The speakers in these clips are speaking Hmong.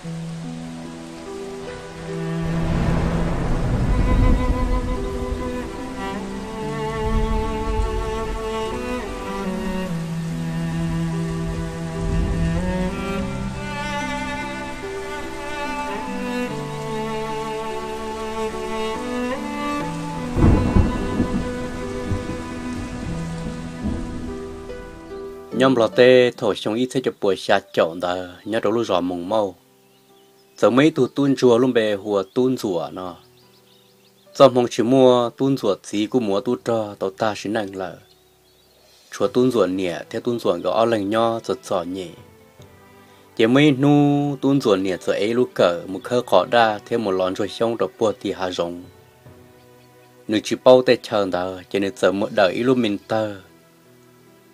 Nyob Nplog teb thaum xyoo ib txhiab cuaj puas xya caum ntawd nyob rau lub zos Moos Mauj, txawm muaj ib tug tub ntsuag lub npe hu ua Tub Ntxuam no. Txoj hmoo tsis muaj, Tub Ntxuam txiv kuj mus ua tub rog tau tag sim neej lawm. Tshuav Tub Ntxuam niam thiab Tub Ntxuam nkawd ob leeg nyob txom txom nyem. Ces muaj ib hnub Tub Ntxuam niam txawm ev ib lub kawm mus khawb qos daj thiab mus los ntsuag xyoob rau puag tim hav zoov. Nws tsis paub tej chaw ntawd ces nws txawm mus dawm ib lub me tawg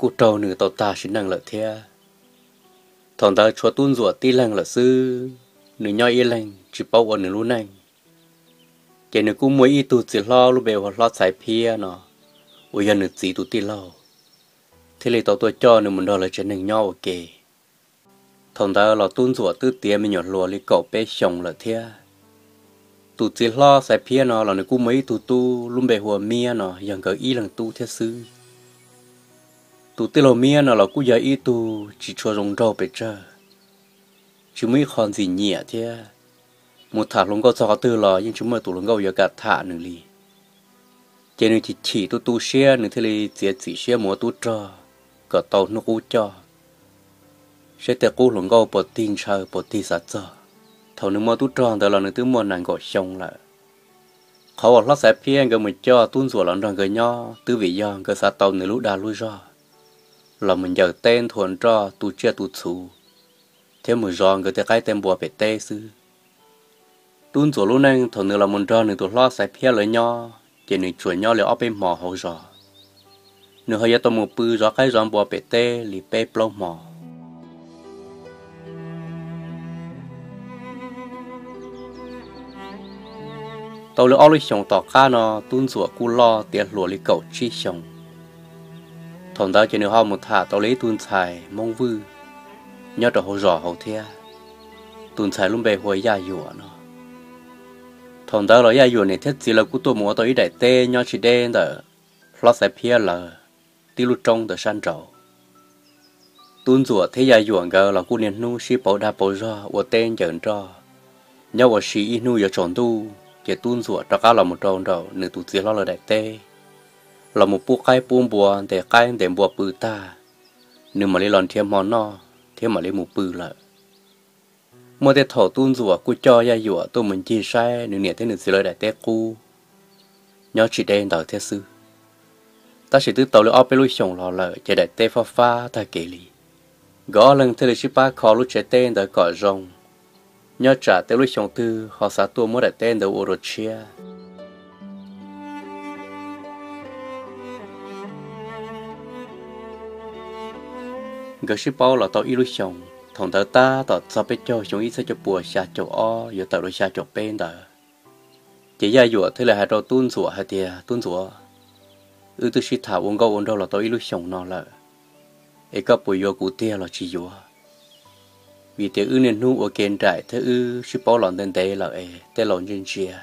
kuj raug nws tau tag sim neej lawm thiab. Thaum ntawd tshuav Tub Ntxuam tib leeg lawm xwb, nws nyob ib leeg tsis paub ua nws lub neej. Ces nws kuj muaj ib tug txiv hlob lub npe hu ua Hlob Xaiv Phiab no, uas yog nws txiv tus tij laug, thiaj li tau tuaj coj nws mus nrog lawv tsev neeg nyob ua ke. Thaum ntawd los Tub Ntxuam twb tiav me nyuam hluas li kaum peb xyoos lawm thiab. Tus txiv hlob Xaiv Phiab no los nws kuj muaj ib tug tub lub npe hu ua Miab no, yog nkawd ib leeg tub thiab xwb. Tus tij laug Miab no los kuj yog ib tug tsis tshua zoo nraug pes tsawg, tsis muaj ib qho ntxim nyiam thiab. Mus tham hluas nkauj txog qhov twg los yeej tsis muaj tus hluas nkauj yuav kam tham nws li. Ces nws chim chim tu tu siab, nws thiaj li txiav txim siab mus ua tub rog kom tau hnub qub coj, seb tej qub hluas nkauj puas tig ntshaw puas tig xav txog. Thaum nws mus ua tub rog ntawd los nws twb muaj nees nkaum xyoo lawm. Qhov uas Hlob Xaiv Phiab nkawd mus coj Tub Ntxuam los nrog nkawd nyob twb vim yog nkawd xav tau nws lub dag lub zog los mus ncaws teb nthua nroj tu tsiaj tu txhu thiab mus zov nkawd tej qaib tej npua pem teb xwb. Tub Ntxuam lub neej thaum nws los mus nrog nws tus hlob Xaiv Phiab lawv nyob ces nws tsuas nyob li ob peb hmo hauv zos. Nws ho yuav tau mus pw zov qaib zov npua pem teb li peb plaub hmo. Tau li ob lub xyoos tom qab no Tub Ntxuam kuj loj tiav hluas li kaum tsib xyoos. Thaum ntawd ces nws ho mus tham tau li ib tug ntxhais Hmoob Vwj nyob rau hauv zos hauv thiab. Tus ntxhais lub npe hu ua Yaj Yuam no. Thaum ntawd los Yaj Yuam niam thiab txiv lawv kuj tuaj mus ua tau ib daim teb nyob tsis deb ntawm Hlob Xaiv Phiab lawv tib lub roob ntawm sab nraud. Tub Ntxuam thiab Yaj Yuam nkawd los kuj niaj hnub sib pauv dag pauv zog ua teb ncaws nroj. Nyob ua si ib hnub yuav tsaus ntuj ces Tub Ntxuam rov qab los mus rau nraum nws tus txiv hlob lawv daim teb, los mus pub qaib pub npua, ntes qaib ntes npua pw tag, nws mam li los nrhiav hmo noj thiab mam li mus pw lawm. Muaj tej thaum Tub Ntxuam kuj coj Yaj Yuam tuaj mus ncig saib nws niam thiab nws txiv lawv daim teb qub nyob tsis deb ntawd thiab xwb. Tab sis twb tau li ob peb lub xyoos los lawm ces daim teb fab fab tag kev li. Nkawd ob leeg thiaj li sib pab kho lub tsev teb ntawd kom zoo, nyob tsam tej lub xyoo twg ho xav tuaj muab daim teb ntawd ua dua tshiab. Nkawd sib paub los tau ib lub xyoos, thaum ntawd tab tom txog peb caug xyoo ib txhiab cuaj puas xya caum ob yuav tawm rau xya caum peb ntawd. Ces Yaj Yuam thiaj li hais rau Tub Ntxuam hais tias, Tub Ntxuam, wb twb sib tham ua nkauj ua nraug los tau ib lub xyoos no lawm, es koj puas yuav kuv tiag los tsis yuav? Vim tias wb niaj hnub ua ke nraim thiab wb sib paub los ntev ntev lawm es tej laus ntsia ntsia,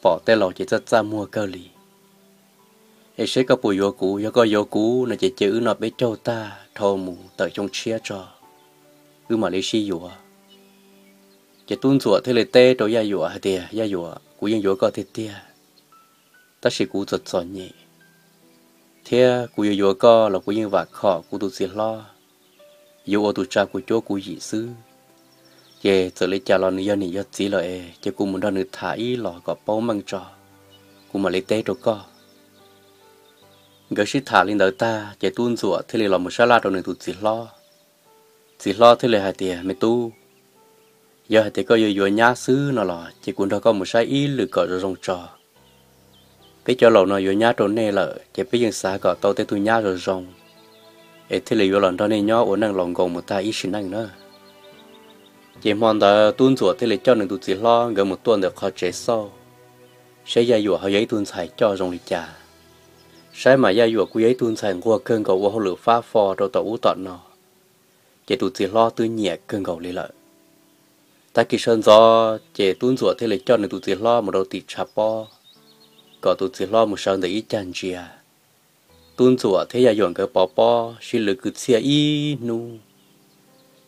pom tej laus ces txaj txaj muag kawg li. Es seb koj puas yuav kuv, yog koj yuav kuv no ces cia wb noj peb caug tag dhau mus tawm xyoo tshiab tso, wb mam li sib yuav. Ces Tub Ntxuam thiaj li teb rau Yaj Yuam hais tias, Yaj Yuam, kuv yeej yuav koj tiag tiag, tab sis kuv txom txom nyem, thiab kuv yuav yuav koj los kuv yeej vam khom kuv tus txiv hlob, yuav ua tus tsa kuv cuab kuv yim xwb. Ces txawm li cas los nws yog niam yog txiv lawm es ces kuv mus nrog nws tham ib los kom paub meej tso, kuv mam li teb rau koj. Nkawd sib tham li ntawd tag ces Tub Ntxuam thiaj li los mus sab laj rau nws tus txiv hlob. Txiv hlob thiaj li hais tias, Me tub, yog hais tias koj yuav yuav nyab xwb no los ces kuv nrog koj mus saib ib lwm kom zoo zoo tso. Peb cov laus no yuav nyab rau nej lawm ces peb yeej xav kom tau tej tug nyab zoo zoo, es thiaj li yuav los nrog nej nyob ua neej laus nkoos mus tag ib sim neej na. Ces hmo ntawd Tub Ntxuam thiaj li coj nws tus txiv hlob nkawd mus tuaj ntawm qhov tsev xauj, saib Yaj Yuam ho yog ib tug ntxhais coj zoo li cas. Saib mas Yaj Yuam kuj yog ib tug ntxhais nquag kawg nkaus ua hauj lwm fab fo rau tom ub tom no, ces tus txiv hlob twb nyiam kawg nkaus li lawm. Tag kis sawv ntxov ces tub Ntxuam thiaj li coj nws tus txiv hlob mus rau tim tshav pob, kom tus txiv hlob mus sawv ntawm ib cag ntsia. Tub Ntxuam thiab Yaj Yuam nkawd pov pob sib lwv kwv txhiaj ib hnub,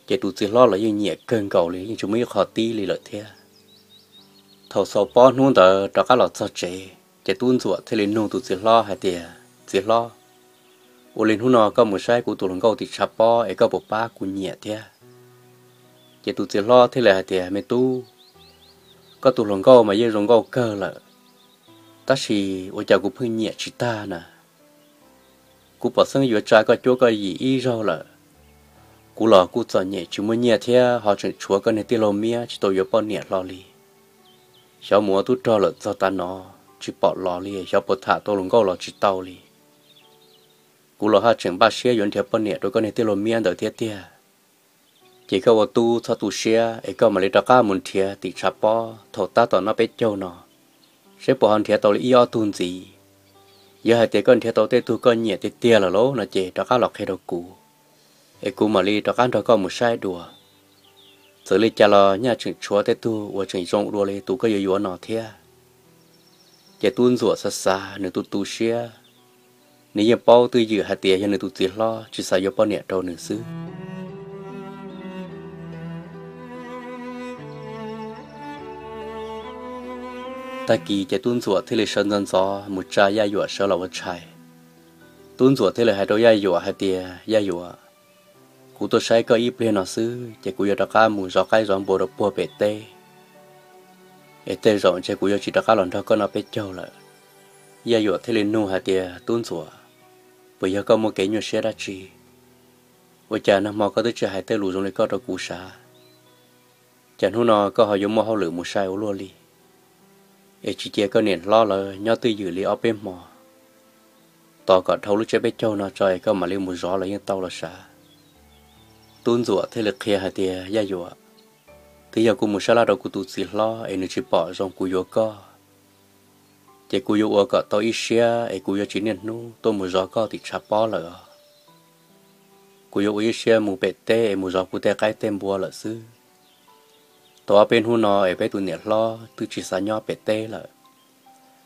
ces tus txiv hlob los yeej nyiam kawg nkaus li, yeej tsis muaj ib qho tib li lawm thiab. Thaum xaus pob hnub ntawd rov qab los txog tsev, ces tub Ntxuam thiaj li nug tus txiv hlob hais tias, Txiv hlob, ua li hnub no koj mus saib kuv tus hluas nkauj tim tshav pob es koj puas pab kuv nyiam thiab? Ces tus txiv hlob thiaj li hais tias, Me tub, koj tus hluas nkauj mas yeej zoo nkauj kawg lawm, tab sis ua cas kuv pheej nyiam tsis tag na. Kuv pom xeeb yuav tsa koj cuab koj yim ib zaug lawm, kuv los kuj txom nyem tsis muaj nyiaj thiab ho tseem tshuav koj niag tij laug Miab tsis tau yuav poj niam hlo li. Xyov mus ua tub rog lawm txog tav no, tsis pom los li, xyov puas tham tau hluas nkauj los tsis tau li. Kuv los haj tseem npaj siab yuav nrhiav poj niam rau koj niag tij laug Miab ntawd thiab tiag. Ces koj ua tub txhob tu siab es koj mam li rov qab mus nrhiav tim tshav pob thaum tab tom noj peb caug no, seb puas ho nrhiav tau li ib ob tug ntxiv. Yog hais tias koj nrhiav tau tej tug koj nyiam tiag tiag lawm lauj no ces rov qab los qhia rau kuv, es kuv mam li rov qab nrog koj mus saib dua. Txawm li cas los nyaj tseem tshuav tej tug uas tseem zoo dua li tus koj yuav yuav no thiab. Ces tub Ntxuam xav xav nws tu tu siab, nws yeej paub twj ywm hais tias yog nws tus txiv hlob tsis xav yuav poj niam rau nws xwb. Tag kis ces tub Ntxuam thiaj li sawv ntxov ntxov mus tsa Yaj Yuam sawv los ua tshais. Tub Ntxuam thiaj li hais rau Yaj Yuam hais tias, Yaj Yuam, kuv tuaj saib koj ib pliag no xwb ces kuv yuav rov qab mus zov qaib zov npua rau puag pem teb, es tej zaum ntshe kuv yuav tsis rov qab los nrog koj noj peb caug lawm. Yaj Yuam thiaj li nug hais tias, Tub Ntxuam, puas yog koj muaj kev nyuaj siab dab tsi? Ua cas nag hmo koj twb tsis hais tej lus zoo li koj rau kuv sav, cas hnub no koj ho yuav muaj hauj lwm mus sai ua luaj li? Es tsis cia koj niam hlob lawv nyob twj ywm li ob peb hmo, tos kom dhau lub tsiab peb caug no tso es koj mam li mus zov los yeej tau los sav. Tub Ntxuam thiaj li qhia hais tias, Yaj Yuam, twb yog kuv mus sab laj rau kuv tus txiv hlob es nws tsis pom zoo kuv yuav koj, ces kuv yuav ua kom tau ib siab es kuv yuav tsis niaj hnub tuaj mus zov koj tim tshav pob lawm os. Kuv yuav ua ib siab mus pem teb es mus zov kuv tej qaib tej npua lawm xwb. Tau ob peb hnub no es peb tus niam hlob twb tsis xav nyob pem teb lawm,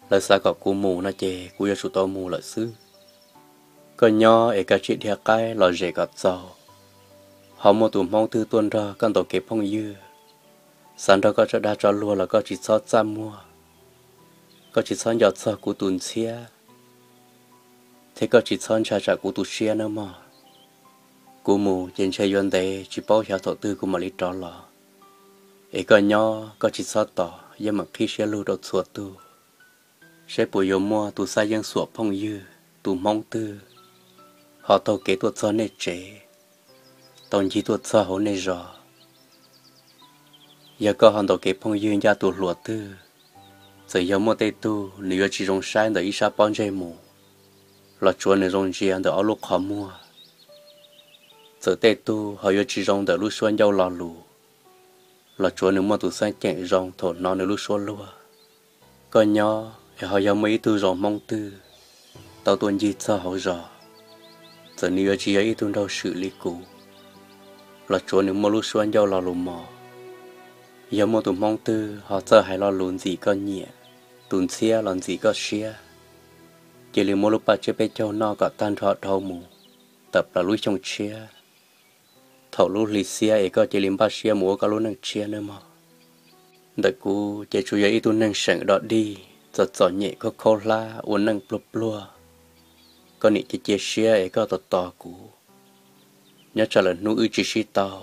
lawv xav kom kuv mus no ces kuv yuav tsum tau mus lawm xwb. Koj nyob es kav tsij dhia qaib los zem kom txaus, ho muaj tus Hmoob twg tuaj nrog koj ntaus kev phooj ywg, xav nrog koj tso dag tso luag los koj tsis txhob txaj muag, koj tsis txhob nco txog kuv tus ntxhiab, thiab koj tsis txhob ntshai tsam kuv tu siab nawb mog. Kuv mus ces ntshe yuav ntev tsis paub xyov thaum twg kuv mam li rov los, es koj nyob koj tsis txhob tos, yeej meem qhib siab lug rau txhua tug, seb puas yuav muaj tus xab yeeb xuam phooj ywg, tus Hmoob twg ho taug kev tuaj txog nej tsev, tau ncig tuaj txog hauv nej zos. Yog koj ho ntaus kev phooj ywg ncaj tus hluas twg, txawm yog muaj tej tug nws yuav tsis zoo saib ntawm ib sab pob ntseg mus, los tsuav nws zoo ntsia ntawm ob lub qhov muag. Txawm tej tug ho yuav tsis zoo ntawm lub suab ncauj lo lus, los tsuav nws muaj tus xeeb ceem zoo thaum hnov nws lub suab luag. Koj nyob es ho yog muaj ib tug zoo Hmoob twg tau tuaj ncig txog hauv zos, txawm nws yuav tsis yog ib tug nraug swm li kuv, los tsuav nws muaj lub suab ncauj lo lus mos. Yog muaj tus Hmoob twg ho txawj hais lo lus ntxim koj nyiam, tus ntxhiab los ntxim koj siab, cia li muab lub paj tsiab peb caug noj kom tag nrho dhau mus, tawm plaws lub xyoo tshiab. Thaum lub hli xiab es koj cia li npaj siab mus ua koj lub neej tshiab nawb mog. Ntawm kuv ces tsuas yog ib tug neeg seem dog dig, txom txom nyem khaub khaub hlab ua neej pluag pluag. Koj niam cia cia siab es koj tos tos kuv. Nyob tsam lawm hnub wb tsis sib tau,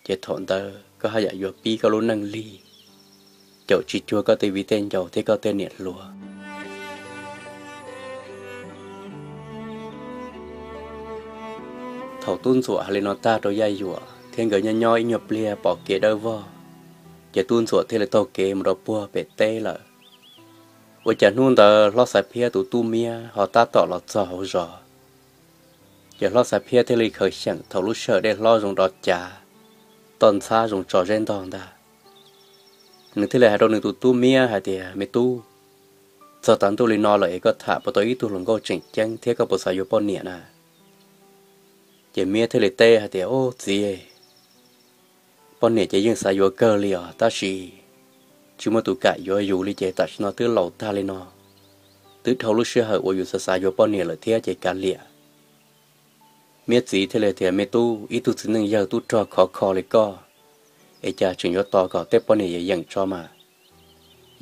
ces thaum ntawd koj haj yam yuav pib koj lub neej lig, caum tsis cuag koj tej viv tej ncaus thiab koj tej niam hluas. Thaum tub Ntxuam hais li no tag rau Yaj Yuam thiab nkawd nyob nyob ib nyuag pliag pom kev dawb vog, ces tub Ntxuam thiaj li taug kev mus rau puag pem teb lawm. Ua cas hnub ntawd Hlob Xaiv Phiab tus tub Miab ho tab tom los txog hauv zos. Ces Hlob Xaiv Phiab thiaj li khaws xyeem thaum lub sij hawm dej hlob zoo dov cav, toj ntxhab zoo tso zeb ntog ntag. Nws thiaj li hais rau nws tus tub Miab hais tias, Me tub, txog tav ntuj li no lawm es koj tham puas tau ib tug hluas nkauj tseem ceeb thiab koj puas xav yuav poj niam na? Ces Miab thiaj li teb hais tias, Ub txiv, Poj niam ces yeej xav yuav kawg li os, tab sis tsis muaj tus kam yuav yus li ces tam sim no twb laus tag li no, twb dhau lub sij hawm uas yus xav xav yuav poj niam lawm thiab ces kav liam. Miab txiv thiaj li tias, Me tub, ib tug txiv neej yawg tub rog khov kho li koj, es cas tseem yuav tos kom tej poj niam yeem yeem tso mas?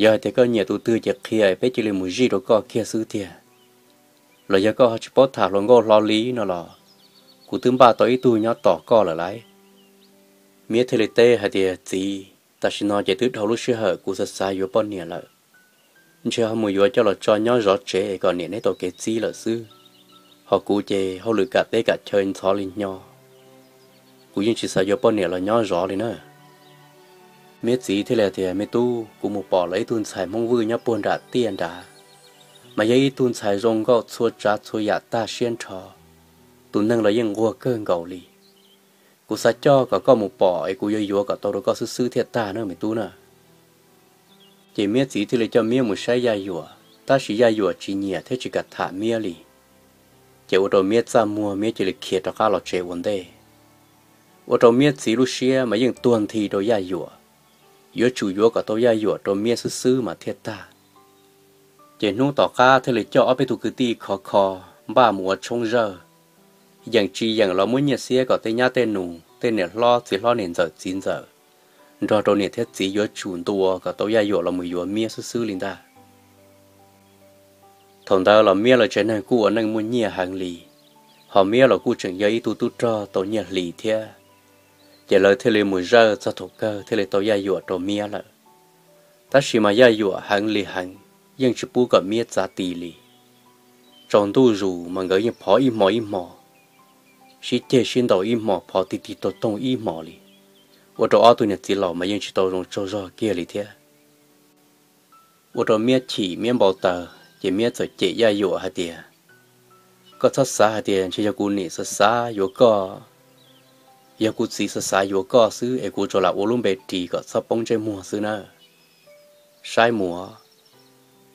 Yog hais tias koj nyiam tus twg ces qhia peb cia li mus zij rau koj kiag xwb tiag. Los yog koj ho tsis paub tham hluas nkauj hlo li no los kuv twb npaj tau ib tug nyob tos koj lawm lauj. Miab thiaj li teb hais tias, Txiv, tam sim no ces twb dhau lub sij hawm kuv xav xav yuav poj niam lawm. Ntshe ho mus yuav coj los tso nyob zov tsev es kom niam neb tau kev txib lawm xwb. Ho kuv ces hauj lwm kam teb kam chaw ntxhov li hnyo, kuv yeej tsis xav yuav poj niam los nyob zov li na. Miab txiv thiaj li tias, Me tub, kuv mus pom lawv ib tug ntxhais Hmoob Vwj nyob puag nram tiaj nrad, mas yog ib tug ntxhais zoo nkauj txhua tsav txhua yam tag siab nrho, tus neeg los yeej nquag kawg nkaus li. Kuv xav coj kom koj mus pom es kuv yuav yuav kom tau rau koj xwb xwb thiaj tag na me tub na. Ces Miab txiv thiaj li coj Miab mus saib Yaj Yuam, tab sis Yaj Yuam tsis nyiam thiab tsis kam tham Miab li. Ces ua rau Miab txaj muag, Miab cia li khiav rov qab los tsev ua ntej. Ua rau Miab txiv lub siab mas yeej tuag nthi rau Yaj Yuam, yuav tsum yuav kom tau Yaj Yuam rau Miab xwb xwb mas thiaj tag. Ces hnub tom qab thiaj li coj ob peb tug kwv tij khov kho npaj mus ua tshoob zawj, yeem tsis yeem los muab nyiaj xiab kom tej nyab tej nus, tej niam hlob txiv hlob niam ntxawm txiv ntxawm, nrog rau niam thiab txiv yuav tsum ntuas kom tau Yaj Yuam los mus yuav Miab xwb xwb li ntag. Thaum ntawd los Miab lawv tsev neeg kuj ua neej muaj nyiaj heev li, ho Miab los kuj tseem yog ib tug tub rog tau nyiaj hli thiab. Ces lawv thiaj li mus zawj txog thaum kawg thiaj li tau Yaj Yuam rau Miab lawm. Tab sis mas Yaj Yuam heev li heev, yeej tsis pub kom Miab txav ti li. Tsaus ntuj zus mas nkawd yeej phov ib hmo ib hmo, sib ceg sib ntaus ib hmo, phov tig tig toog toog ib hmo li, ua rau ob tug niam txiv laus mas yeej tsis tau zoo tsaug zog kiag li thiab. Ua rau Miab chim, Miab npau taws, ces Miab txawm cem Yaj Yuam hais tias, Koj txhob xav hais tias ntshe yog kuv niam xav xav yuav koj, yog kuv txiv xav xav yuav koj xwb es kuv tsuas lam ua lub npe ris kom txhob poob ntsej muag xwb na. Saib mus,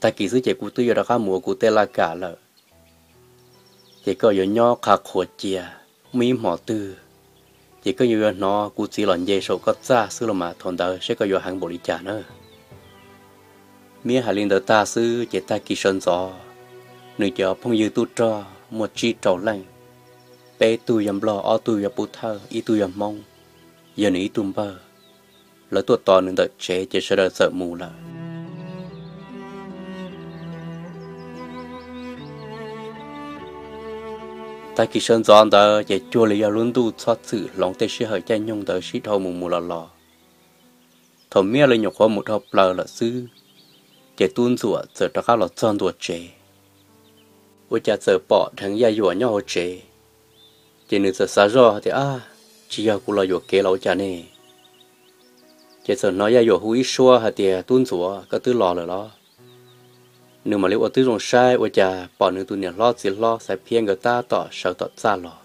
tag kis xwb ces kuv twb yuav rov qab mus ua kuv tej laj kam lawm. Ces koj yuav nyob qha qhuas cia, muaj ib hmo twg ces koj yuav yuav hnov kuv txiv los nce saum koj txaj xwb los mas thaum ntawd seb koj yuav heev npaum li cas na. Miab hais li ntawd tag xwb ces tag kis sawv ntxov, nws cov phooj ywg tub rog muaj tsib rau leej, peb tug yog Nplog, ob tug yog Pub Thawj, ib tug yog Hmoob, yog nws ib tug npawg. Lawv tuaj tos nws ntawm tsev ces sawv daws txawm mus lawm. Tag kis sawv ntxov ntawd ces cuag li yog lub ntuj txhob txwm hloov tej sij hawm caij nyoog ntawd sib dhau mus mus los los. Thaum Miab lawv nyuam qhuav mus dhau plaws lawm xwb, ces Tub Ntxuam txawm rov qab los txog ntua tsev. Ua cas txawm pom dheev Yaj Yuam nyob hauv tsev, ces nws txawm xav zoj hais tias, Ab, tsis yog kuv los yuam kev los ua cas ne? Ces txawm hnov Yaj Yuam hu ib suab hais tias, Tub Ntxuam, koj twb los lawm los? Nws mam li ua tib zoo saib ua cas pom nws tus niam hlob txiv hlob Xaiv Phiab nkawd tab tom sawv tom txaj los.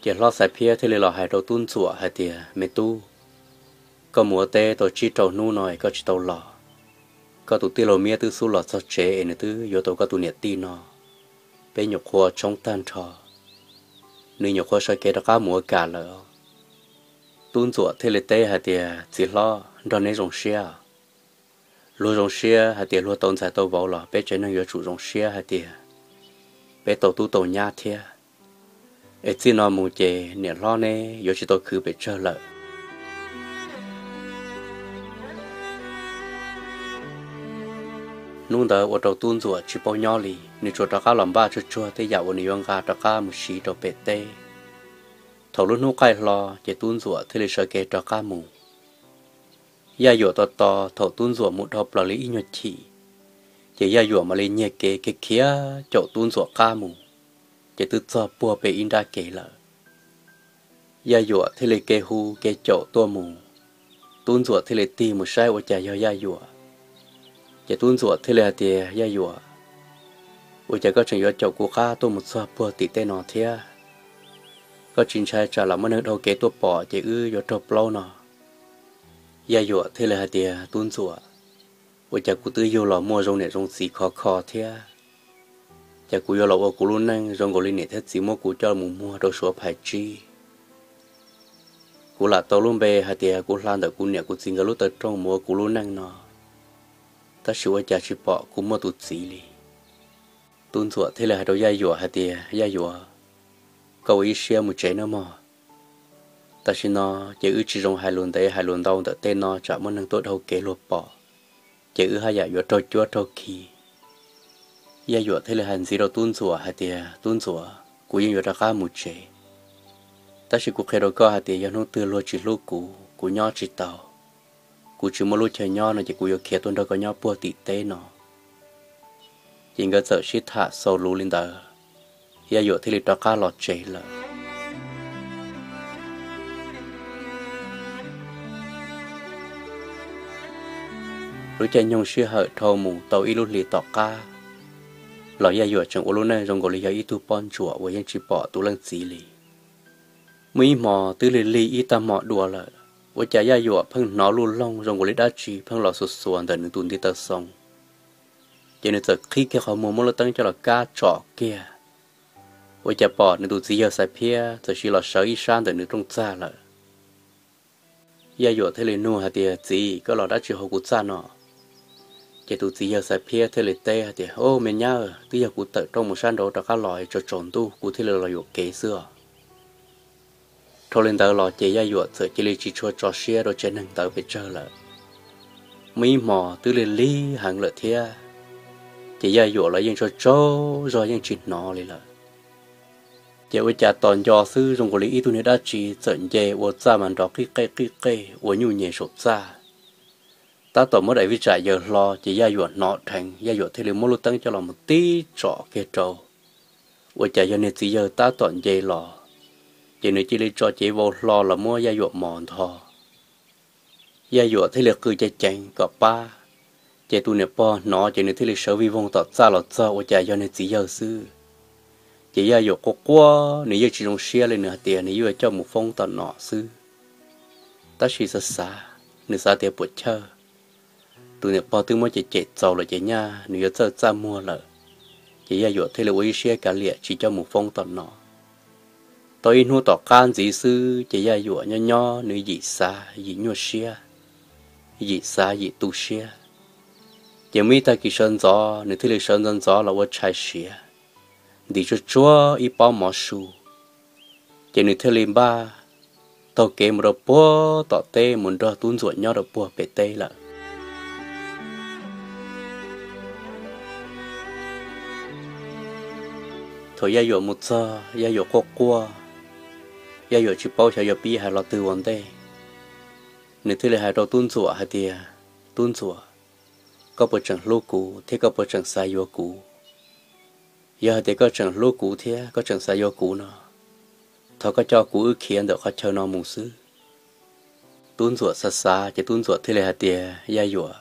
Ces hlob Xaiv Phiab thiaj li los hais rau Tub Ntxuam hais tias, Me tub, koj mus ua teb tau tsib rau hnub no es koj tsis tau los. Koj tus tij laug Miab twb xub los txog tsev es nws twb yuav tau koj tus niam tij no. Peb nyuam qhuav tshoob tag nrho, nws nyuam qhuav sawv kev rov qab mus ua kam lawm. Tub Ntxuam thiaj li teb hais tias, Txiv hlob, nrog neb zoo siab. Luag zoo siab hais tias luag tau ntxhais tau vauv los peb tsev neeg yuav tsum zoo siab hais tias peb tau tub tau nyab thiab. Es txij no mus ces niam hlob neb yuav tsis tau khwv pes tsawg lawm. Hnub ntawd ua rau Tub Ntxuam tsis paub nyob li, nws tsuas rov qab los npaj tsuag tsuag tej yam uas nws yuav nqa rov qab mus siv rau pem teb. Thaum lub hnub qaij hlo ces Tub Ntxuam thiaj li sawv kev rov qab mus. Yaj Yuam tos tos thaum Tub Ntxuam mus dhau plaws li ib nyuag chim, ces Yaj Yuam mam li nyiag kev khiav caum Tub Ntxuam qab mus, ces twb txog puag pem ib nrab kev lawm. Yaj Yuam thiaj li kev hu kev caum tuaj mus. Tub Ntxuam thiaj li tig mus saib ua cas yog Yaj Yuam. Ces Tub Ntxuam thiaj li hais tias, Yaj Yuam, ua cas koj tseem yuav caum kuv qab tuaj mus txog puag tim tej no thiab? Koj tsis ntshai tsam lam muaj neeg dhau kev tuaj pom ces wb yuav raug plaub no? Yaj Yuam thiaj li hais tias, Tub Ntxuam, ua cas kuv twb yug los muaj zoo niam zoo txiv khov kho thiab, ces kuv yuav los ua kuv lub neej zoo nkaus li niam thiab txiv muab kuv coj mus muag rau suav phais tsib. Kuv lam tau lub npe hais tias kuv hla ntawm kuv niam kuv txiv nkawd lub taw rooj mus ua kuv lub neej no, tab sis ua cas tsis pom kuv muaj tus txiv li. Tub Ntxuam thiaj li hais rau Yaj Yuam hais tias, Yaj Yuam, koj ua ib siab mus tsev nawb mog. Tam sim no ces wb tsis zoo hais lus ntev hais lus ntau ntawm tej no tsam muaj neeg tuaj dhau kev luag pom, ces wb haj yam yuav raug cuab raug khi. Yaj Yuam thiaj li hais ntxiv rau Tub Ntxuam hais tias, Tub Ntxuam, kuv yeej yuav rov qab mus tsev, tab sis kuv qhia rau koj hais tias yog hnub twg luag tsis hlub kuv, kuv nyob tsis tau, kuv tsis muaj lub chaw nyob no ces kuv yuav khiav tuaj nrog koj nyob puag tim teb no. Ces nkawd txawm sib tham xaus lus li ntawd, Yaj Yuam thiaj li rov qab los tsev lawm. Lub caij nyoog sij hawm dhau mus tau ib lub hlis tom qab los Yaj Yuam tseem ua lub neej zoo nkaus li yog ib tug poj ntsuam uas yeej tsis pom tus leej txiv li. Muaj ib hmos twb lig lig ib tag hmo dua lawm, ua cas Yaj Yuam pheej hnov luj loog zoo nkaus li dab tsi pheej los xuas xuas ntawm nws tus ntiv taw xoo. Ces nws txawm qhib kiag qhov muag muab lub teeb coj los kab tsom kiag, ua cas pom nws tus txiv yawg Xaiv Phiab txawm sis los sawv ib sab ntawm nws rooj txaj lawm. Yaj Yuam thiaj li nug hais tias, Txiv, koj los dab tsi hauv kuv txaj no? Ces tus txiv yawg Xaiv Phiab thiaj li teb hais tias, Au me nyab, twb yog kuv tawm rooj mus sab nraud rov qab los tsaus tsaus ntuj kuv thiaj li los yuam kev xwb os. Dhau li ntawd los ces Yaj Yuam txawm cia li tsis tshua tso siab rau tsev neeg ntawd pes tsawg lawm. Muaj ib hmos twb lig lig heev lawm thiab, ces Yaj Yuam los yeej tsaug tsaug zog yeej tsis hnov li lawm. Ces ua cas tos nco xwb zoo nkaus li ib tug niag dab tsi txawm nce ua txaj mas nrov qij qej qij qej ua nyuj nyem saum txaj. Tab tom muab daim vij tsam yaws hlo ces Yaj Yuam hnov dheev, Yaj Yuam thiaj li muab lub teeb coj los mus tib tsom kiag rau, ua cas yog niag txiv yawg tab tom nce los, ces nws cia li tso cev vau hlo los muab Yaj Yuam mos ntho. Yaj Yuam thiaj li qw ceev ceev kom pab, ces tus niam pog hnov ces nws thiaj li sawv vij voog tom txaj los txog ua cas yog niag txiv yawg xwb. Ces Yaj Yuam quaj quaj, nws yeej tsis zoo siab li, nws hais tias nws yuav coj mus foob tom nom xwb. Tab sis xav xav, nws xav tias puam chawj, tus niam pog twb muab cem cem txaus lawm ces nyaj nws yuav txawj txaj muag lawm, ces Yaj Yuam thiaj li ua ib siab kav liam tsis coj mus foob tom nom. Tau ib hnub tom qab ntxiv xwb ces Yaj Yuam nyob nyob nws yim xav yim nyuaj siab, yim xav yim tu siab. Ces muaj ib tag kis sawv ntxov nws thiaj li sawv ntxov ntxov los ua tshais siav, ntim tsuag tsuag ib pob mov su, ces nws thiaj li npaj taug kev mus rau puag tom teb mus nrog Tub Ntxuam nyob rau puag pem teb lawm. Thaum Yaj Yuam mus txog, Yaj Yuam quaj quaj, Yaj Yuam tsis paub xyov yuav pib hais lo twg ua ntej. Nws thiaj li hais rau Tub Ntxuam hais tias, Tub Ntxuam, koj puas tseem hlub kuv thiab koj puas tseem xav yuav kuv? Yog hais tias koj tseem hlub kuv thiab koj tseem xav yuav kuv no, thov koj coj kuv wb khiav ntawm qhov chaw no mus xwb. Tub Ntxuam xav xav ces Tub Ntxuam thiaj li hais tias, Yaj Yuam,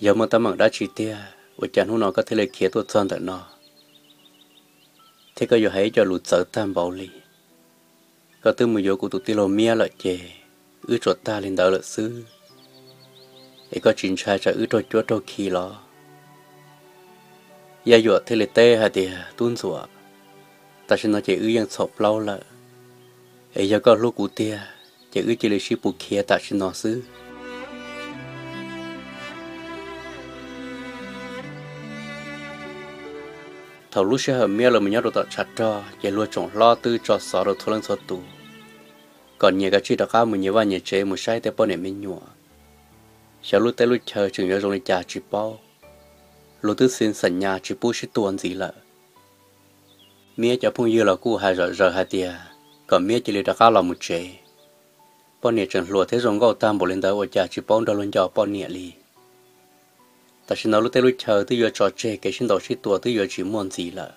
yog muaj teeb meem dab tsi tiag ua cas hnub no koj thiaj li khiav tuaj txog ntawm no, thiab koj yuav hais ib co lus txawv tag npaum li? Koj twb mus yuav kuv tus tij laug Miab lawm ces wb tsuas tag li ntawd lawm xwb, es koj tsis ntshai tsam wb raug cuab raug khi los? Yaj Yuam thiaj li teb hais tias, Tub Ntxuam, tam sim no ces wb yeej txhaum plaub lawm, es yog koj hlub kuv tiag ces wb cia li sib pus khiav tam sim no xwb. Thaum lub sij hawm Miab lawv mus nyob rau tom tshav rog ces luag tsoom hlob twb tso xov rau txhua leej txhua tus kom nyias kav tsij rov qab mus nyias vaj nyias tsev mus saib tej poj niam me nyuam. Xyov lub teb lub chaw tseem yuav zoo li cas tsis paub, luag twb xi xam nyas tsis pub sib tua ntxiv lawm. Miab cov phooj ywg los kuj hais zom zaws hais tias kom Miab cia li rov qab los mus tsev. Poj niam tseem hluas thiab zoo nkauj tag npaum li ntawd ua cas tsis paub nrog luag nco poj niam li. Tam sim no lub teb lub chaw twb yuav tso tseg, kev sib ntaus sib tua twb yuav tsis muaj ntxiv lawm,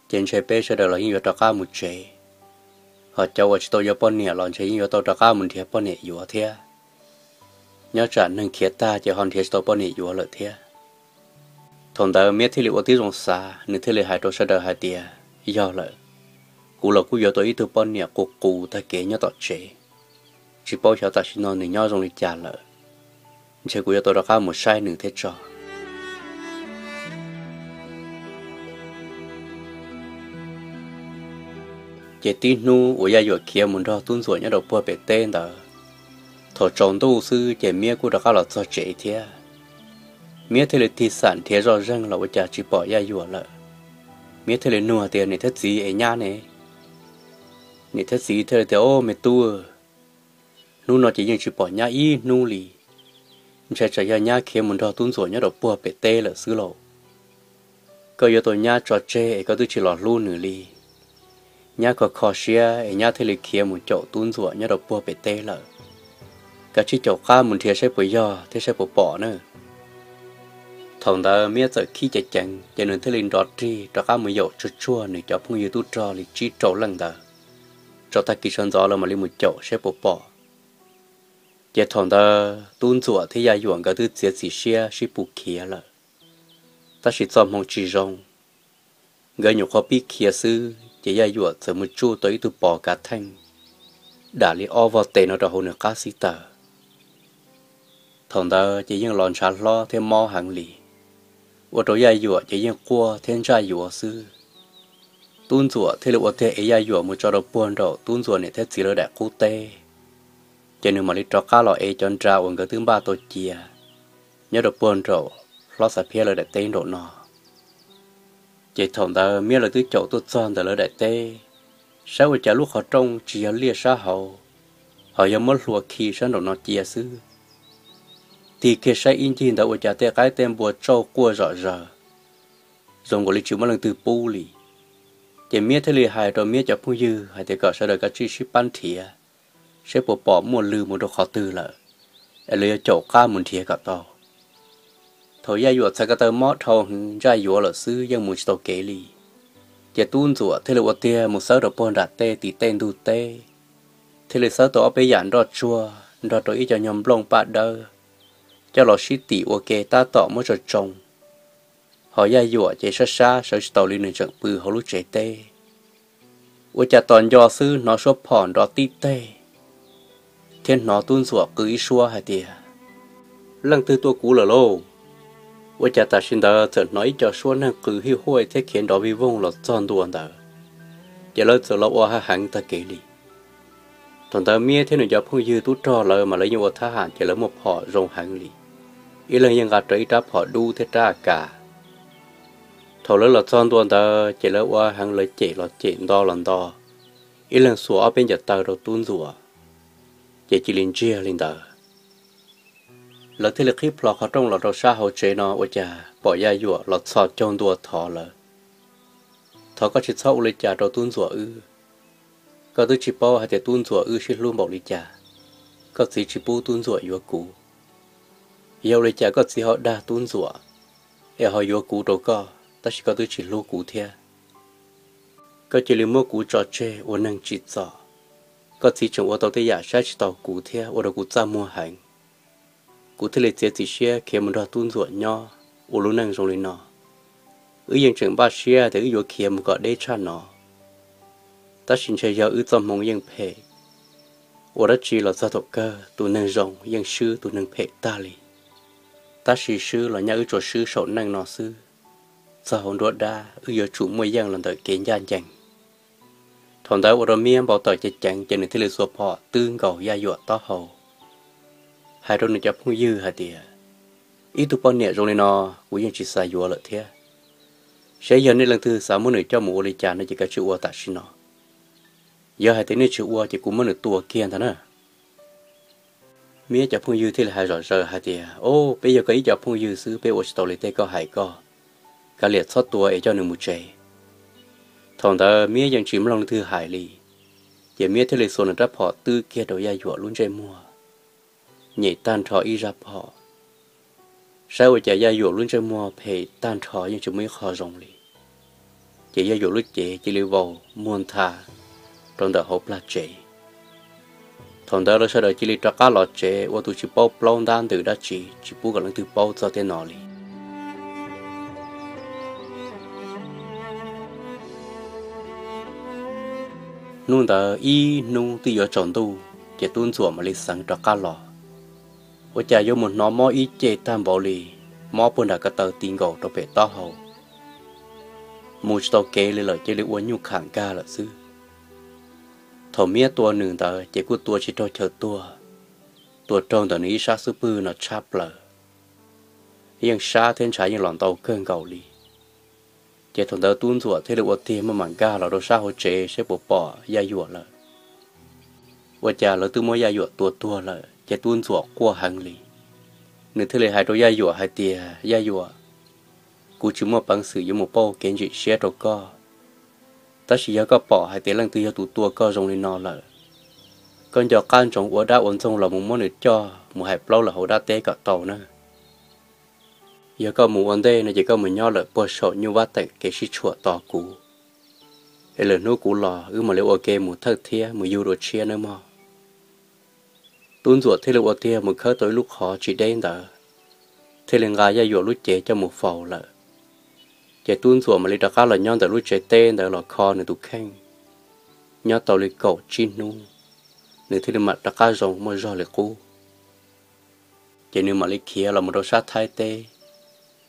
ces ntshe peb sawv daws los yeej yuav rov qab mus tsev. Ho cov uas tsis tau yuav poj niam los ntshe yeej yuav tau rov qab mus nrhiav poj niam yuav thiab. Nyob tsam neeg khiav tag ces ho nrhiav tsis tau poj niam yuav lawm thiab. Thaum ntawd Miab thiaj li ua tib zoo xav, nws thiaj li hais rau sawv daws hais tias, Yog lawm, kuv los kuj yuav tau ib tug poj niam qus qus tag kev nyob tom tsev, tsis paub xyov tam sim no nws nyob zoo li cas lawm. Ntshe kuv yuav tau rov qab mus saib nws thiab tso. Ces tib hnub uas Yaj Yuam khiav mus nrog Tub Ntxuam nyob rau puag pem teb ntawd, thaum tsaus ntuj xwb ces Miab kuj rov qab los txog tsev thiab. Miab thiaj li tig xam nrhiav zoj zeeg los ua cas tsis pom Yaj Yuam lawm. Miab thiaj li nug tias, Niam thiab txiv, es nyab ne? Niam thiab txiv thiaj li tias, Au me tub, hnub no ces yeej tsis pom nyab ib hnub li. Ntshai tsam yog nyab khiav mus nrog Tub Ntxuam nyob rau puag pem teb lawm xwb lauj. Koj yuav tau nyab tso tseg es koj twb tsis los hlub nws li. Nyab kho kho siab es nyab thiaj li khiav mus caum Tub Ntxuam nyob rau puag pem teb lawm. Kav tsij caum qab mus nrhiav saib puas yog thiab saib puas pom na. Thaum ntawd Miab txawm khib ceev ceev ces nws thiaj li nrov rig rov qab mus yaum tsuag tsuag nws cov phooj ywg tub rog li tsib rau leej ntawd, tsaus tag kis sawv ntxov lawv mam li mus caum saib puas pom. Ces thaum ntawd Tub Ntxuam thiab Yaj Yuam nkawd twb txiav txim siab sib pus khiav lawm, tab sis txoj hmoo tsis zoo. Nkawd nyuam qhuav pib khiav xwb ces Yaj Yuam txawm mus tsuj tau ib tug pos kav theej dam li ob vog tes no rau hauv nws qab xib taws. Thaum ntawd ces yeej los ntshav hlob thiab mob heev li, ua rau Yaj Yuam ces yeej quaj thiab ntsaj yuav xwb. Tub Ntxuam thiaj li ua tiag ev Yaj Yuam mus tso rau puag nraum Tub Ntxuam niam thiab txiv lawv daim qub teb, ces nws mam li rov qab los ev cov nra uas nkawd twb npaj tau cia nyob rau puag nraum hlob Xav Phiab lawv daim teb nraum no. Ces thaum ntawd Miab lawv twb caum tuaj txog ntawm lawv daim teb, saib ua cas lub qhov rooj tsis yog liaj sab hauv, ho yog muab hlua khi sab nraum no cia xwb. Tig kiag saib ib ncig ntawd ua cas tej qaib tej npua tsauj quaj zom zaws, zoo nkaus li tsis muaj leej twg pub li. Ces Miab thiaj li hais rau Miab cov phooj ywg hais tias kom sawv daws kav tsij sib pab nrhiav, saib puas pom muaj lw mus rau qhov twg lawm, es lawv yuav caum qab mus nrhiav kom tau. Thaum Yaj Yuam txhais ko taw mob dhau heev ntsaj yuav lawm xwb yeej mus tsis tau kev li, ces Tub Ntxuam thiaj li ua tiag mus xawb rau puag nram tej tim tej ntug teb, thiaj li xawb tau ob peb yam nroj tsuag nrog rau ib co nyuag nplooj paj dawb, coj los sib tim ua ke tab tom muab tsoo tsoo. Ho Yaj Yuam ces sab sab sawv tsis taus li, nws tseem pw hauv lub tsev teb. Ua cas tos nco xwb hnov suab phom nrov tib teg, thiab hnov Tub Ntxuam qw ib suab hais tias, Leej twg tua kuv lawm lauj? Ua cas tam sim ntawd txawm hnov ib co suab neeg qw hij huaj thiab khiav nrov vij voog los txog ntua ntawd, ces lawv txawm los ua hav heev tag kev li. Thaum ntawd Miab thiab nws cov phooj ywg tub rog lawv mas lawv yeej ua thab ham ces lawv muaj phom zoo heev li, ib leeg yeej nqa rawv ib rab phom dub thiab rab a kas. Thaum lawv los txog ntua ntawd ces lawv ua heev, lawv cem los cem, nto los nto, ib leeg xuas ob peb ncaws taw rau Tub Ntxuam, ces cia li ntsiag li ntawd. Lawv thiaj li qhib plho qhov rooj los rau sab hauv tsev no ua cas pom Yaj Yuam los txhos caug ntua thov lawv, Thov koj tsis txhob ua li cas rau Tub Ntxuam wb. Koj twb tsis paub hais tias Tub Ntxuam wb sib hlub npaum li cas, koj txiv tsis pub Tub Ntxuam yuav kuv. Yog ua li cas koj txiv ho dag Tub Ntxuam es ho yuav kuv rau koj, tab sis koj twb tsis hlub kuv thiab? Koj cia li muab kuv tso tseg ua neeg tsim txom. Koj txiv tseem ua tau tej yam saib tsis taus kuv thiab ua rau kuv txaj muag heev. Kuv thiaj li txiav txim siab khiav mus nrog Tub Ntxuam nyob ua lub neej zoo li no. Wb yeej tseem npaj siab tias wb yuav khiav mus kom deb tshaj no, tab sis ntshe yog wb txoj hmoo yeej phem. Ua dab tsi los txog thaum kawg tus neeg zoo yeej swb tus neeg phem tag li. Tab sis swb los nyaj wb tsuas swb saum neej no xwb, txog hauv nruab dab wb yuav tsum muaj yeej los ntawm kev ncaj ncees. Thaum ntawd ua rau Miab npau taws ceev ceev ces nws thiaj li xuas phom twb nkaus Yaj Yuam taub hau, hais rau nws cov phooj ywg hais tias, Ib tug poj niam zoo li no kuv yeej tsis xav yuav lawm thiab. Seb yog nej leej twg xav muab nws coj mus ua li cas no ces kav tsij ua tam sim no. Yog hais tias nej tsis ua ces kuv muab nws tua kiag ntag na. Miab cov phooj ywg thiaj li hais zom zaws hais tias, Au, peb yog koj ib co phooj ywg xwb, peb ua tsis tau li tej koj hais koj. Kav liam, txhob tua es coj nws mus tsev. Thaum ntawd Miab yeej tsis mloog leej twg hais li, ces Miab thiaj li xuas nws rab phom twb kiag rau Yaj Yuam lub ntsej muag, nyem tag nrho ib zaj phom. Saib ua cas Yaj Yuam lub ntsej muag phem tag nrho yeej tsis muaj ib qho zoo li, ces Yaj Yuam lub cev cia li vau muag ntha rau ntawm hauv plag tsev. Thaum ntawd lawv sawv daws cia li rov qab los tsev ua tus tsis paub plaub ntab ntws dab tsi, tsis pub kom leej twg paub txog tej no li. Hnub ntawd ib hnub twb yuav tsaus ntuj ces Tub Ntxuam mam li xeev rov qab los. Ua cas yuav mus hnov mob ib ce tag npaum li, mob puag nram ko taw ti nkaus rau pem taub hau, mus tsis tau kev li lawm, cia li ua nyuj kham nkag lawm xwb. Thaum Miab tua nws ntawd ces kuj tua tsis raug chaw tuag, tua raug ntawm nws ib sab xub pwg no tshab plaws, yeej sab thiab ntshav yeej los ntau kawg nkaus li. Ces thaum ntawd Tub Ntxuam thiaj li ua tiag muaj mam nkag los rau sab hauv tsev saib puas pom Yaj Yuam lawm. Ua cas lawv twb muab Yaj Yuam tua tuag lawm ces Tub Ntxuam quaj heev li. Nws thiaj li hais rau Yaj Yuam hais tias, Yaj Yuam, kuv tsis muaj peev xwm yuav mus pauj kev ntsim siab rau koj, tab sis yog koj pom hais tias leej twg yog tus tua koj zoo li no lawm, koj nco qab ntsoov ua dab ua ntxoog los mus muab nws coj mus hais plaub lawm hauv dab teb kom tau na. Yog koj mus ua ntej no ces koj mus nyob lawm puag saum nyuj vab teem kev sib tshuam tos kuv, es lwm hnub kuv los wb mam li ua ke mus thawj thiab mus yug dua tshiab nawb mog. Tub Ntxuam thiaj li ua tiag mus khawb tau ib lub qhov tsis deb ntawd, thiaj li nqa Yaj Yuam lub cev coj mus faus lawm. Ces Tub Ntxuam mam li rov qab los nyob ntawm lub tsev teb ntawd los kho nws tus kheej, nyob tau li kaum tsib hnub, nws thiaj li mam rov qab zoo muaj zog li qub. Ces nws mam li khiav los mus rau sab Thaib teb.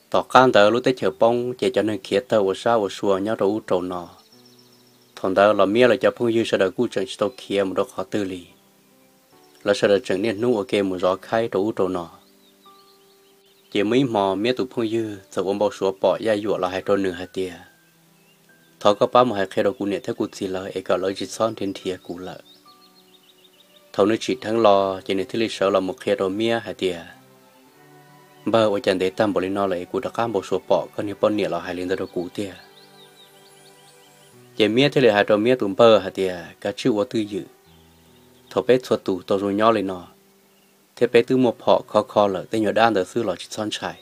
Tom qab ntawd lub teb chaws poob ces cov neeg khiav tawg ua sab ua sua nyob rau ub rau no. Thaum ntawd los Miab lawv cov phooj ywg sawv daws kuj tseem tsis tau khiav mus rau qhov twg li, lawv sawv daws tseem niaj hnub ua ke mus zov khaib rau ub rau no. Ces muaj ib hmo Miab tus phooj ywg txawm ua npau suav pom Yaj Yuam los hais rau nws hais tias, thov koj pab mus hais qhia rau kuv niam thiab kuv txiv lawv es kom lawv tsis txhob nrhiav nrhiav kuv lawm. Thaum nws tsim dheev los ces nws thiaj li sawv los mus qhia rau Miab hais tias, npawg, ua cas ntev tag npaum li no lawm es kuv rov qab npau suav pom koj niag poj niam los hais li ntawd rau kuv tiag. Ces Miab thiaj li hais rau Miab tus npawg hais tias, kav tsij ua twj ywm, thaum peb txhua tus tau zoo nyob li no, thiab peb twb muaj phom khov kho lawm, tej nyuag dab ntawd xwb los tsis txhob ntshai.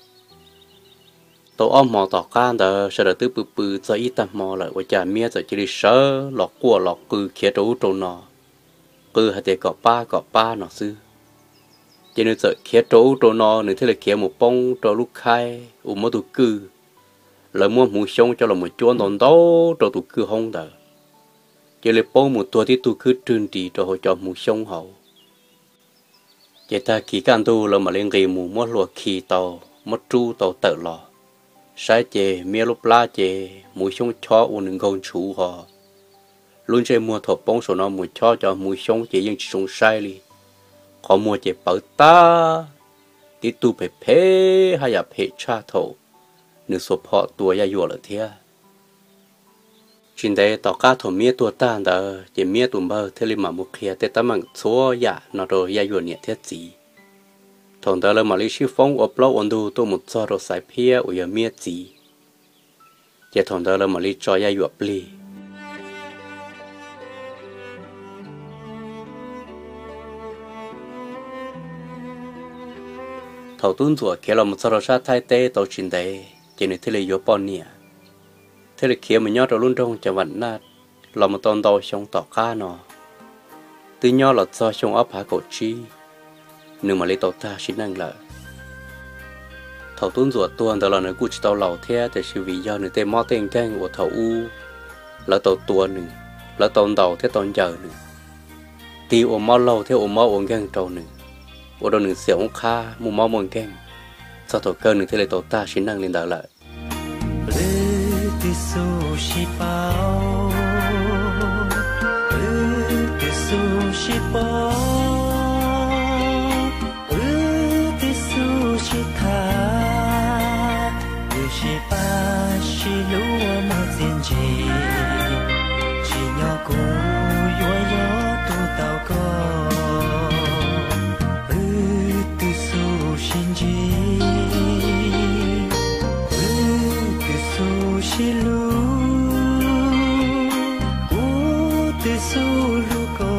Tau ob hmo tom qab ntawd sawv daws twb pw pw txog ib tag hmo lawm ua cas Miab txawm cia li sawv los quaj los qw khiav rau ub rau no, qw hais tias kom pab kom pab no xwb. Ces nws txawm khiav rau ub rau no, nws thiaj li khiav mus poob rau lub khaib uas muab tus kwj, lawv muab hmuv xyoob coj los mus cuab ntau ntau rau tus kwj hoob ntawd, cia li poob mus tuag tib tug khwb rwg nris rau hauv cov hmuv xyoob hauv. Ces tag kis kaj ntug lawv mam li nqis mus muab hlua khi tau, muab rub tau tawm los. Saib ces Miab lub plab ces hmuv xyoob chob ua nws nkaug ntshuv ho, lub ntsej muag thaum poob saum no mus chob cov hmuv xyoob ces yeej tsis zoo saib li. Qhov muag ces pawv tag, tib tug phem phem haj yam phem tshaj thaum nws xuas phom tua Yaj Yuam lawm thiab. Tsis ntev tom qab thaum Miab tuag tag ntawd ces Miab tus npawg thiaj li mam mus qhia tej teeb meem txhua yam no rau Yaj Yuam niam thiab txiv. Thaum ntawd lawv mam li sib foob ua plaub ua ntug tuaj mus txog rau Xaiv Phiab uas yog Miab txiv. Ces thaum ntawd lawv mam li tso Yaj Yuam plig. Thaum Tub Ntxuam khiav los mus txog rau sab Thaib teb tau tsis ntev ces nws thiaj li yuav poj niam, thiaj li khiav mus nyob rau lub nroog Cam Vam Naj. Los mus tau ntau xyoo tom qab no, twb nyob los txog xyoo ob phav kaum tsib, nws mam li tau tag sim neej lawm. Thaum Tub Ntxuam tuag ntawd los nws kuj tsis tau laus thiab, tiam sis vim yog nws tej mob tej nkeeg uas thaum ub lawv tau tua nws, lawv tau ntaus thiab tau ncaws nws, tig ua mob laug thiab ua mob ua nkeeg rau nws, ua rau nws xiam oob qhab muaj mob muaj nkeeg, txog thaum kawg nws thiaj li tau tag sim neej li ntawd lawm. Wb twb xub sib paub, wb twb xub sib paub, wb twb xub sib tham, wb sib pab sib hlub ua muaj txiaj ntsig, tsim nyog kuv yuav yog tus tau koj. Wb twb xub sib ntsib, wb twb xub sib hlub, kuv twb xub hlub koj.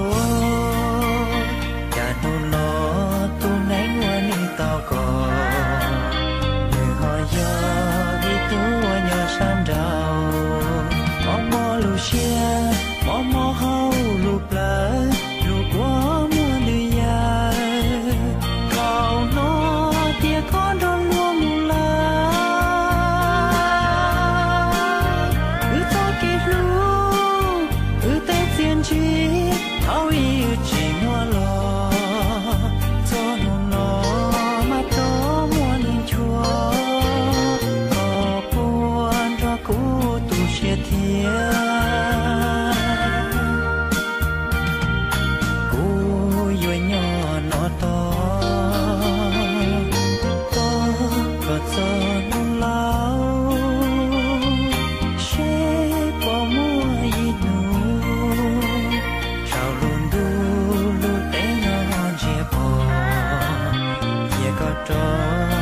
rau